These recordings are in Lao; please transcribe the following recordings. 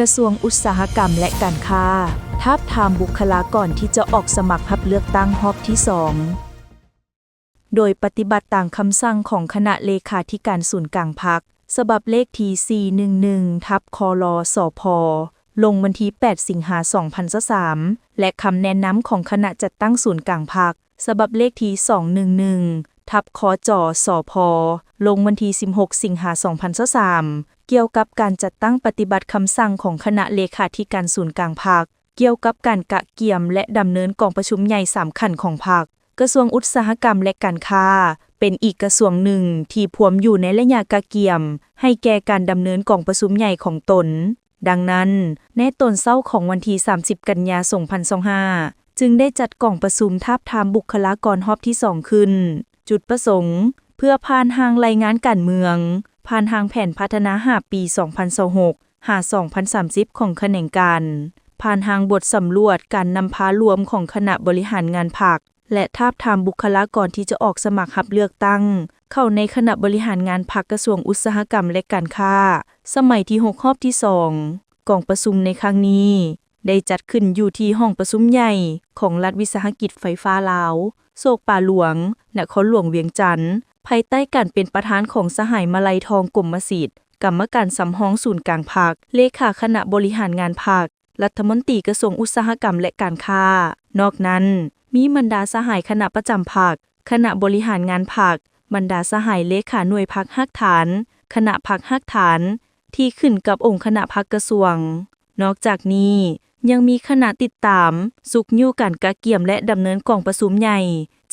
ກະຊວງອຸດສາຫະກຳ ແລະ ການຄ້າ ທາບທາມບຸກຄະລາກອນທີ່ຈະອອກສະໝັກຮັບເລືອກຕັ້ງຮອບທີສອງ ໂດຍປະຕິບັດຕາມຄຳສັ່ງຂອງຄະນະເລຂາທິການສູນກາງພັກ ສະບັບເລກທີສີ່ໜຶ່ງໜຶ່ງ ທັບ ຄລ ສພ ລົງວັນທີແປດ ສິງຫາ ສອງພັນຊາວສາມ ແລະ ຄຳແນະນຳຂອງຄະນະຈັດຕັ້ງສູນກາງພັກ ສະບັບເລກທີສອງໜຶ່ງໜຶ່ງ ທັບ ຄຈ ສພ ລົງວັນທີສິບຫົກ ສິງຫາ ສອງພັນຊາວສາມ ກ່ຽວກັບການຈັດຕັ້ງປະຕິບັດຄຳສັ່ງຂອງຄະນະເລຂາທິການສູນກາງພັກ ກ່ຽວກັບການກະກຽມ ແລະ ດຳເນີນກອງປະຊຸມໃຫຍ່ສາມຂັ້ນຂອງພັກ. ກະຊວງອຸດສາຫະກຳ ແລະ ການຄ້າ ເປັນອີກກະຊວງໜຶ່ງທີ່ພວມຢູ່ໃນໄລຍະກະກຽມໃຫ້ແກ່ການດຳເນີນກອງປະຊຸມໃຫຍ່ຂອງຕົນ. ດັ່ງນັ້ນ, ໃນຕອນເຊົ້າຂອງວັນທີສາມສິບ ກັນຍາ ສອງພັນຊາວຫ້າ ຈຶ່ງໄດ້ຈັດກອງປະຊຸມທາບທາມບຸກຄະລາກອນຮອບທີສອງຂຶ້ນ. ຈຸດປະສົງ ເພື່ອຜ່ານຮ່າງລາຍງານການເມືອງ, ຜ່ານຮ່າງແຜນພັດທະນາຫ້າປີ ສອງພັນຊາວຫົກ ຫາ ສອງພັນສາມສິບ ຂອງຂະແໜງການ, ຜ່ານຮ່າງບົດສຳຫຼວດການນຳພາລວມຂອງຄະນະບໍລິຫານງານພັກ ແລະ ທາບທາມບຸກຄະລາກອນທີ່ຈະອອກສະໝັກຮັບເລືອກຕັ້ງເຂົ້າໃນຄະນະບໍລິຫານງານພັກກະຊວງອຸດສາຫະກຳ ແລະ ການຄ້າ ສະໄໝທີຫົກ ຮອບທີສອງ. ກອງປະຊຸມໃນຄັ້ງນີ້ ໄດ້ຈັດຂຶ້ນຢູ່ທີ່ຫ້ອງປະຊຸມໃຫຍ່ຂອງລັດວິສາຫະກິດໄຟຟ້າລາວ ໂຊກປ່າຫຼວງ, ນະຄອນຫຼວງວຽງຈັນ, ພາຍໃຕ້ການເປັນປະທານຂອງສະຫາຍ ມະໄລທອງ ກົມມະສິດ, ກຳມະການສຳຮອງສູນກາງພັກ, ເລຂາຄະນະບໍລິຫານງານພັກ, ລັດຖະມົນຕີກະຊວງອຸດສາຫະກຳ ແລະ ການຄ້າ. ນອກນັ້ນ, ມີບັນດາສະຫາຍຄະນະປະຈຳພັກ, ຄະນະບໍລິຫານງານພັກ, ບັນດາສະຫາຍເລຂາໜ່ວຍພັກຮາກຖານ, ຄະນະພັກຮາກຖານ ທີ່ຂຶ້ນກັບອົງຄະນະພັກກະຊວງ. ນອກຈາກນີ້ ຍັງມີຄະນະຕິດຕາມ, ຊຸກຍູ້ການກະກຽມ ແລະ ດຳເນີນກອງປະຊຸມໃຫຍ່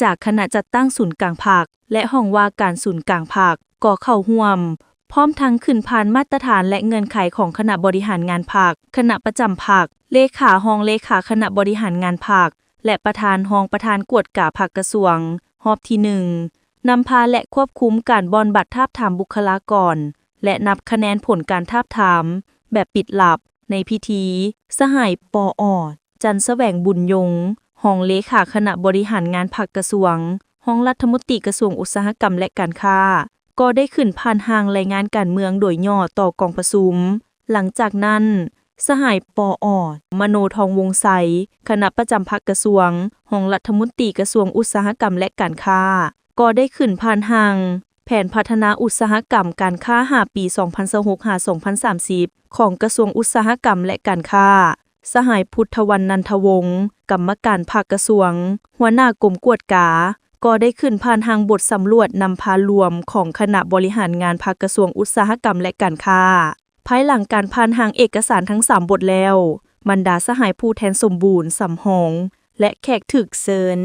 ຈາກຄະນະຈັດຕັ້ງສູນກາງພັກ ແລະ ຫ້ອງວ່າການສູນກາງພັກ ກໍເຂົ້າຮ່ວມ, ພ້ອມທັງຂຶ້ນຜ່ານມາດຕະຖານ ແລະ ເງື່ອນໄຂຂອງຄະນະບໍລິຫານງານພັກ, ຄະນະປະຈຳພັກ, ເລຂາ, ຮອງເລຂາຄະນະບໍລິຫານງານພັກ ແລະ ປະທານ, ຮອງປະທານກວດກາພັກກະຊວງ ຮອບທີໜຶ່ງ ນຳພາ ແລະ ຄວບຄຸມການບ່ອນບັດທາບທາມບຸກຄະລາກອນ ແລະ ນັບຄະແນນຜົນການທາບທາມແບບປິດລັບ. ໃນພິທີ, ສະຫາຍ ປອ ຈັນສະແຫວງບຸນຍົງ ຮອງເລຂາຄະນະບໍລິຫານງານພັກກະຊວງ, ຮອງລັດຖະມົນຕີກະຊວງອຸດສາຫະກຳ ແລະ ການຄ້າ ກໍໄດ້ຂຶ້ນຜ່ານຮ່າງລາຍງານການເມືອງໂດຍຫຍໍ້ຕໍ່ກອງປະຊຸມ. ຫຼັງຈາກນັ້ນ, ສະຫາຍ ປອ ມະໂນທອງວົງໄຊ ຄະນະປະຈຳພັກກະຊວງ, ຮອງລັດຖະມົນຕີກະຊວງອຸດສາຫະກຳ ແລະ ການຄ້າ ກໍໄດ້ຂຶ້ນຜ່ານຮ່າງແຜນພັດທະນາອຸດສາຫະກຳການຄ້າຫ້າປີ ສອງພັນຊາວຫົກ ຫາ ສອງພັນສາມສິບ ຂອງກະຊວງອຸດສາຫະກຳ ແລະ ການຄ້າ. ສະຫາຍ ພຸດທະວັນ ນັນທະວົງ ກຳມະການພັກກະຊວງ, ຫົວໜ້າກົມກວດກາ ກໍໄດ້ຂຶ້ນຜ່ານຮ່າງບົດສຳຫຼວດນຳພາລວມຂອງຄະນະບໍລິຫານງານພັກກະຊວງອຸດສາຫະກຳ ແລະ ການຄ້າ. ພາຍຫຼັງການຜ່ານຮ່າງເອກະສານທັງສາມບົດແລ້ວ, ບັນດາສະຫາຍຜູ້ແທນສົມບູນ, ສຳຮອງ ແລະ ແຂກຖືກເຊີນ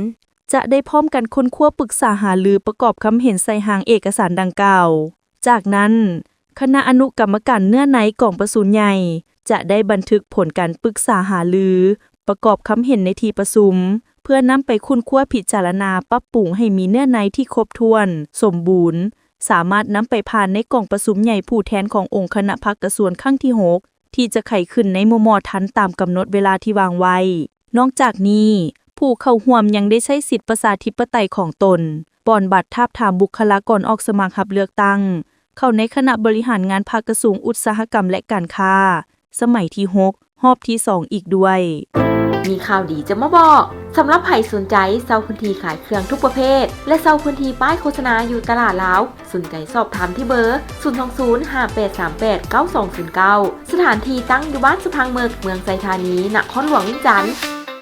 ຈະໄດ້ພ້ອມກັນຄົ້ນຄວ້າປຶກສາຫາລືປະກອບຄຳເຫັນໃສ່ຮ່າງເອກະສານດັ່ງກ່າວ. ຈາກນັ້ນ, ຄະນະອະນຸກຳມະການເນື້ອໃນກອງປະຊຸມໃຫຍ່ ຈະໄດ້ບັນທຶກຜົນການປຶກສາຫາລືປະກອບຄຳເຫັນໃນທີ່ປະຊຸມ ເພື່ອນຳໄປຄົ້ນຄວ້າພິຈາລະນາປັບປຸງໃຫ້ມີເນື້ອໃນທີ່ຄົບຖ້ວນ, ສົມບູນ, ສາມາດນຳໄປຜ່ານໃນກອງປະຊຸມໃຫຍ່ຜູ້ແທນຂອງອົງຄະນະພັກກະຊວງຄັ້ງທີຫົກ ທີ່ຈະໄຂຂຶ້ນໃນມໍ່ໆທັນຕາມກຳນົດເວລາທີ່ວາງໄວ້. ນອກຈາກນີ້, ຜູ້ເຂົ້າຮ່ວມຍັງໄດ້ໃຊ້ສິດປະຊາທິປະໄຕຂອງຕົນ, ບ່ອນບັດທາບທາມບຸກຄະລາກອນອອກສະໝັກຮັບເລືອກຕັ້ງ ເຂົ້າໃນຄະນະບໍລິຫານງານພັກກະຊວງອຸດສາຫະກຳ ແລະ ການຄ້າ ສະໄໝທີຫົກ ຮອບທີສອງອີກດ້ວຍ. ມີຂ່າວດີຈະມາບອກ. ສຳລັບໃຜສົນໃຈເຊົ່າພື້ນທີ່ຂາຍເຄື່ອງທຸກປະເພດ ແລະ ເຊົ່າພື້ນທີ່ປ້າຍໂຄສະນາຢູ່ຕະຫຼາດລາວ, ສົນໃຈສອບຖາມທີ່ເບີ ສູນສອງສູນ ຫ້າແປດສາມແປດ ເກົ້າສອງສູນເກົ້າ. ສະຖານທີ່ຕັ້ງຢູ່ບ້ານສະພັງເມິກ, ເມືອງໄຊທານີ, ນະຄອນຫຼວງວຽງຈັນ.